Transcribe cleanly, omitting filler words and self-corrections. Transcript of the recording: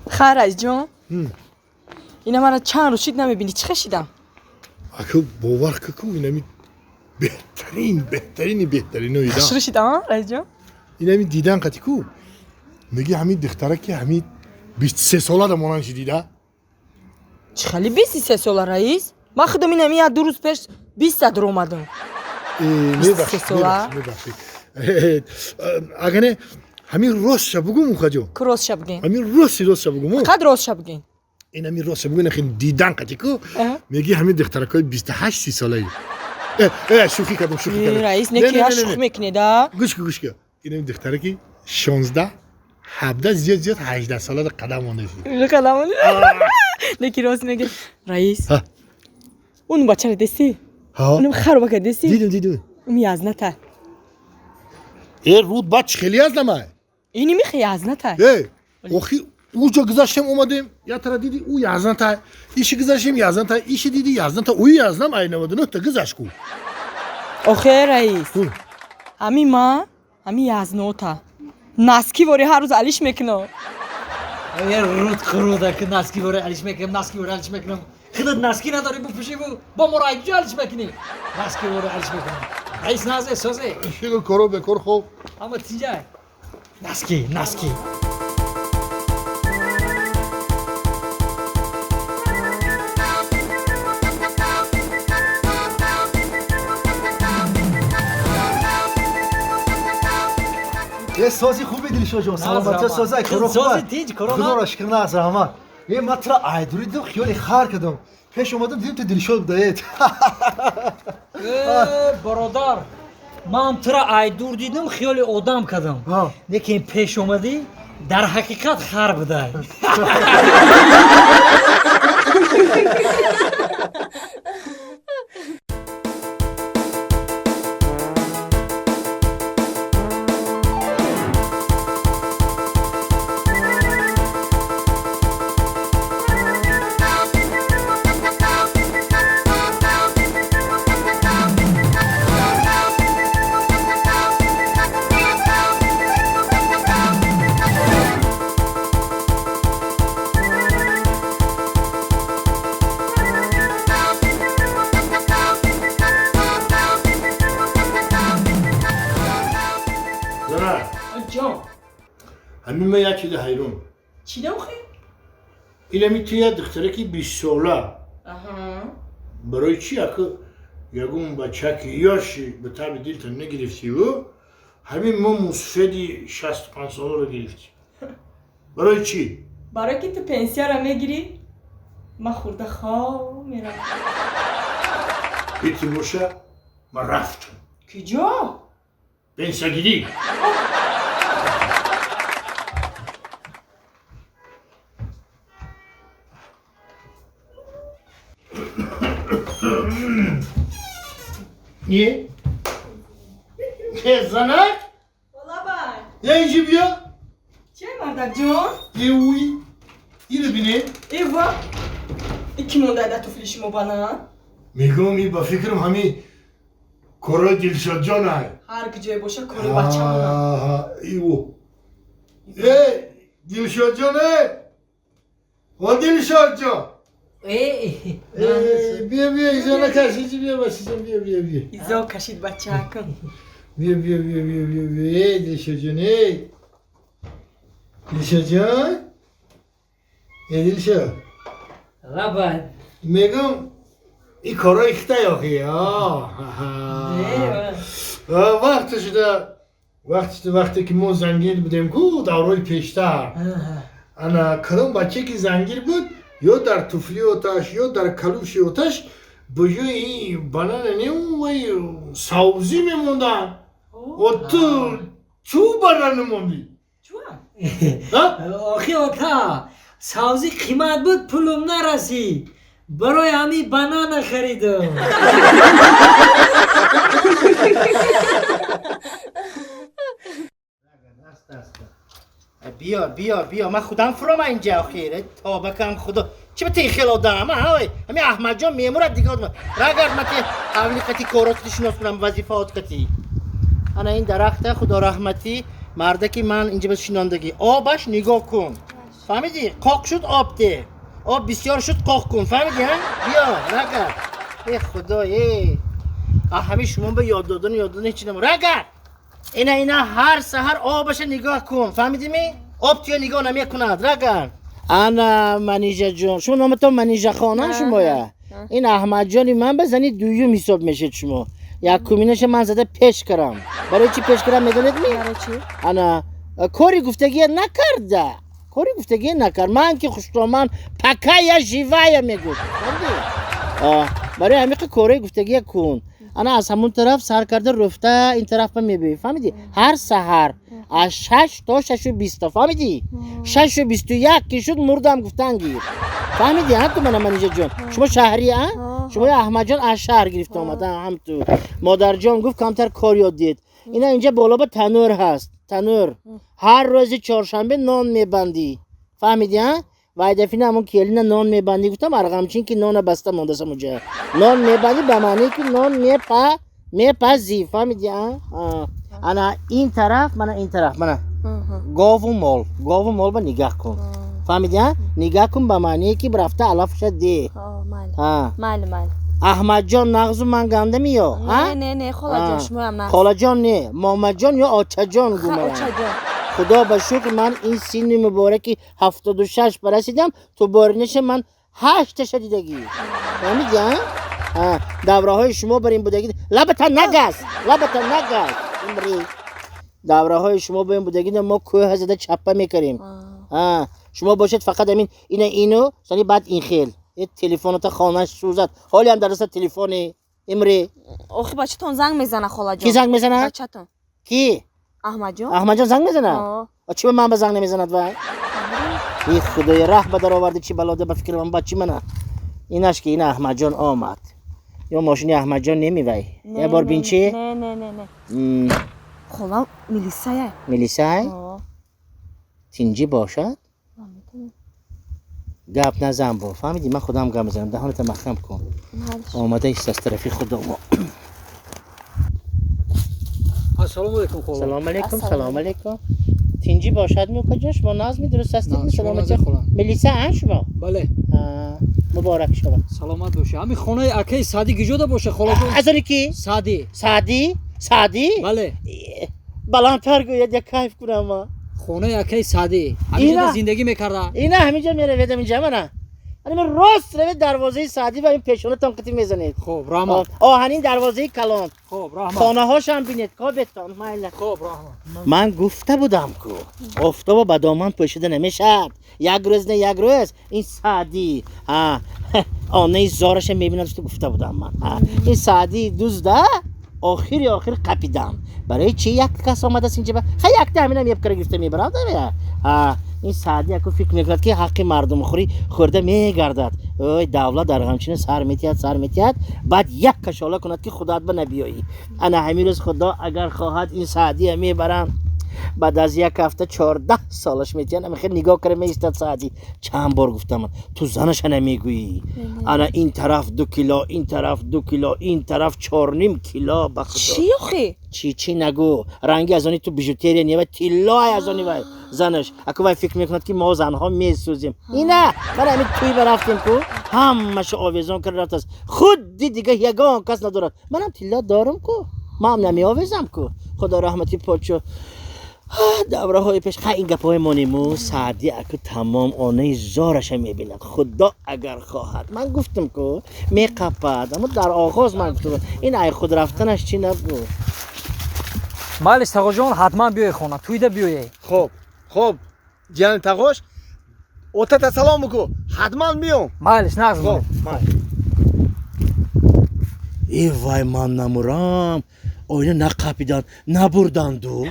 Хай, раисҷон, ина мара чанд рӯз шид намебинӣ, чӣ хешидам? Аку, бовар ку, инами беҳтарин, беҳтарини беҳтариноида. Хушрӯ шидам, раисҷон? Инами дидан қати ку, меги ҳамин духтара ки ҳамин 23 сола да монанд ши дида. Чӣ хели 23 сола, раис? Ман худам инами як ду рӯз пеш 20-та дуромадам. Мебахшед. 23 сола? Мебахшед, агар не, ҳамин ростша бугум, ухаҷон. Ку, ростша бигин. Ҳамин рости ростша бугум. Фақат ростша бигин. Ин ҳамин ростша бугум, нахи дидан қати ку, меги ҳамин духтаракҳои 28, 30 солаи. Шӯхӣ кардам, шӯхӣ кардам. Раис, не ки шӯхӣ мекунед, а? Гӯш ку, гӯш ку, ин ҳамин духтараки 16, 17, зиёд зиёд 18 сола да қадам мондаси. Қадам монда, не ки рост меги, раис. Он бачаро дестӣ? Онам харобака дестӣ? Дидум, дидум. Ум язната. Э, руд баъд чӣ хеле язнамай? Ини михе язната. Э, охи, уҷо гузаштем, омадем, я тара диди, ӯ язнатай, иши гузаштем, язнатай, иши диди, язната, ӯи язнам, ай 99 та гузашт ку. Охе, раис, ҳами ма ҳами язнота носки вори ҳар рӯз алиш мекунам. Е, руд хуруда ки носки вори алиш мекунам, носки вори алиш мекунам. Худат носки надорӣ бипӯшиву бо моро айҷо алиш мекунӣ. Носки вори алиш мекунам. Раис, назе созе. Шигр, коро бекор, хоб. Ама тинҷа. Носки, носки. Е, сози, хуби, Дилшод ҷон, саломатия, соза, коро? Сози, тинҷ, коро. Худоро шукр, нағз, раҳмат. Е, ман тура айдурӣ дидам, хиёли хар кардам, пеш омадам, дидам, ту Дилшод будаед. Э, бародар, ман тура айдур дидам, хиёли одам кардам. Лекин пеш омадӣ, дар ҳақиқат хар будай. Зана. Ҷон. Ҳамин ман як чизи ҳайрон. Чӣ дохи? Инами ту як духтараки 20 сола, барои чӣ аку ягон бачаки ёши ба таби дилтон нагирифтиву ҳамин мо мусфеди 65 соларо гирифтӣ? Барои чӣ? Барое ки ту пенсияра мегирӣ, ман хурда хоб меравам. Ити боша, ман рафтам. Куҷо? Пенсиягирӣ. Е? Е, занак? Лабай. Я, инҷи биё. Че, мардакҷон? Е, уй. Иро бинед. Эва, ики мондай да туфли шумо бана? Мегӯм, и ба фикрам ҳами корои Дилшодҷон ай. Ҳар куҷое боша, кори бачамона. Иву. Э, Дилшодҷон, э! О, Дилшодҷон! Э, Э, биё, биё, изо накаш, иҷи биё, бачаҷон, биё, биё, биё. Изо кашид бачаакам. Биё, биё, биё, биё, биё, биё, эй, Дилшодҷон, эй! Дилшодҷон? Э, Дилшод. Лабай. Мегӯм, и корои хитай охи. Вақте шуда, вақте шуда, вақте ки мо зангир будем ку, даврои пештар. Ана кадом баче ки зангир буд, ё дар туфли оташ, ё дар калуши оташ, ба ҷои банана не, вай савзӣ мемонданд. О, ту чӯ банана мондӣ? Чуа? Охи ота, савзӣ қимат буд, пулум нарасид. Барои ҳамин банана харидам. Биё, биё, биё, ман худам фурома инҷа. Охир тобакам, худо, чӣ ба ти хел одам ҳай? Ҳами Аҳмадҷон мемурад дига одам. Рагард, ма ти авли қати коротати шинос кунам, вазифаот қати. Ана ин дарахта, худо раҳматӣ, Мардаки ман инҷа ба шинондагӣ. Обаш нигоҳ кун. Фаҳмидӣ? Қоқ шуд об де. Об бисёр шуд қоқ кун. Фаҳмидӣ, ҳа? Биё, рага. Э худо, э. А ҳамин шумо ба ёд додан, ёд додан ҳеч намур. Рага! Ина ина ҳар саҳар обаша нигоҳ кун. Фаҳмидӣ ми? Об туя нигоҳ намекунад. Рага. Ана Манижа ҷон. Шумо номатон Манижа хонам шумоя? Ин Аҳмадҷони ман ба зани дуюм ҳисоб мешед шумо. Якуминаша ман зада пеш карам. Барои чӣ пеш карам медонед ми? Барои чӣ? Ана кори гуфтагия накарда. Кори гуфтагия накард. Ман ки хуштоман пока я живая мегуфт. Фаҳмидӣ? Барои ҳамин ки кораи гуфтагия кун. Ана аз ҳамон тараф сар карда руфта ин тараф ба мебиёӣ. Фаҳмидӣ? Ҳар саҳар аз 6 то 6:20. Фаҳмидӣ? 6:21 ки шуд мурдам гуфтан гир. Фаҳмидӣ, ҳа ту мана Манижа ҷон? Шумо шаҳрӣ, а? Шумо Аҳмадҷон аз шаҳр гирифта омад, ҳам ту. Модарҷон гуфт камтар кор ёд дид. Ина инҷа боло ба танӯр ҳаст. Танӯр. Ҳар рӯзи чоршанбе нон мебандӣ. Фаҳмидӣ, а? Вай дафина ҳамон келина нон мебандӣ гуфтам, арғамчин ки нона баста мондаса муҷа. Нон мебандӣ ба маъние ки нон мепазӣ. Фаҳмидӣ, а? Ана ин тараф, мана ин тараф, мана. Гову мол. Гову мол ба нигаҳ кун. Фаҳмидӣ, а? Нигаҳ кун ба маъние ки рафта алафша де. Майли, майли. Аҳмадҷон нағзу ман ганда миё? Не, не, не, холаҷон, шумоям нағз. Холаҷон не, момаҷон ё очаҷон гумонам. Очаҷон. Худо ба шукр ман ин синни мубораки 76 барасидам, ту боринеша ман 8таша дидагӣ. Фаҳмидӣ, а? Давраҳои шумо бар ин будагӣ. Лабата нагаз, лабата нагаз. Имри. Давраҳои шумо бар ин будагӣ мо кӯҳ зада чаппа мекардем. Шумо бошед фақат ҳамин ина ину, сони баъд ин хел. Телефоната хонаш сӯзад. Ҳоле ҳам дар даста телефоне. Имри. Охи бачатон занг мезана, холаҷон. Ки занг мезана? Бачатон. Ки? Аҳмадҷон. Аҳмадҷон занг мезана? А чӣ ба ман ба занг намезанад вай? И худои раҳ ба дароварди чӣ балода ба фикри ман бачи мана. Инаш ки ина Аҳмадҷон омад. Ё мошини Аҳмадҷон немивай? Я бор бин чӣ? Не, не, не, не. Хола милисая. Милисай? Тинҷӣ бошад? Гап назан бо. Фаҳмидӣ? Ман худам гап мезанам. Даҳоната маҳкам кун. Омада ист аз тарафи худо. Ассалому алайкум хола. Салом алайкум, салом алайкум. Тинҷӣ бошад мӯкаҷон, шумо назми дуруст ҳастед? Саломатӣ хола. Милиса а шумо? Бале. Муборак шавад. Саломат бошед. Ҳамин хонаи акаи Саъдӣ киҷода бошад холаҷон? Аз оне ки? Саъдӣ. Саъдӣ? Саъдӣ? Бале. Баландтар гӯяд, як кайф кунам ма. Хонаи акаи Саъдӣ. Ҳаминҷо зиндагӣ мекарда? Ина ҳаминҷо меравед, ҳаминҷа мана. Ана рост равед дарвозаи Саъдӣ ва ин пешонатон қити мезанед. Хоб, раҳмат. Оҳанин дарвозаи калон. Хоб, раҳмат. Хонаҳошам бинед, кобетон, майла. Хоб, раҳмат. Ман гуфта будам ку офтобо ба доман пӯшида намешавад. Як рӯз не як рӯз ин Саъдӣ, онаи зораша мебинад, гуфта будам ман. Ин Саъдӣ дузда охири охир қапидам. Барои чи як кас омадааст инҷа? Ха якта ҳаминам епкара гирифта мебарад. Ин Саъдӣ яку фикр мекунад ки ҳаққи мардумхӯрӣ хӯрда мегардад. Ой, давлат дар ғамчина сар метиҳад, сар метиҳад, баъд як кашола кунад ки худоат ба набиёӣ. Ана ҳамин рӯз худо агар хоҳад ин Саъдия мебаранд. Баъд аз як ҳафта 14 солаш метиҳанд. Ами хел нигоҳ кара меистад Саъдӣ. Чанд бор гуфтам, ту занаша намегӯӣ. Ана ин тараф 2 кило, ин тараф 2 кило, ин тараф 4.5 кило. Ба худо. Чӣ охи? Чӣ чӣ нагӯ. Ранги аз они ту бижутерия не, вай тиллои аз они вай занаш. Аку вай фикр мекунад ки мо занҳо месӯзем. Ина мана ҳамин тӯй ба рафтем ку, ҳамаша овезон карда рафтааст. Худди дига ягон кас надорад. Манам тилло дорам ку, ман намеовезам ку. Худо раҳмати подшо. Давраҳои пеш ха ин гапҳои монему Саъдӣ аку тамом онаи зораша мебинад. Худо агар хоҳад. Ман гуфтам ку меқапад, аммо дар оғоз ман гуфтам ин ай худ рафтанаш чӣ набуд. Майлиш тағоҷон, ҳатман биёй хона, тӯйда биёе. Хоб, хоб, ҷияни тағош, отата салом буку, ҳатман биём. Майлиш, нағз. Хоб, майли. Э вай, ман намурам. Оина нақапидан, набурданду.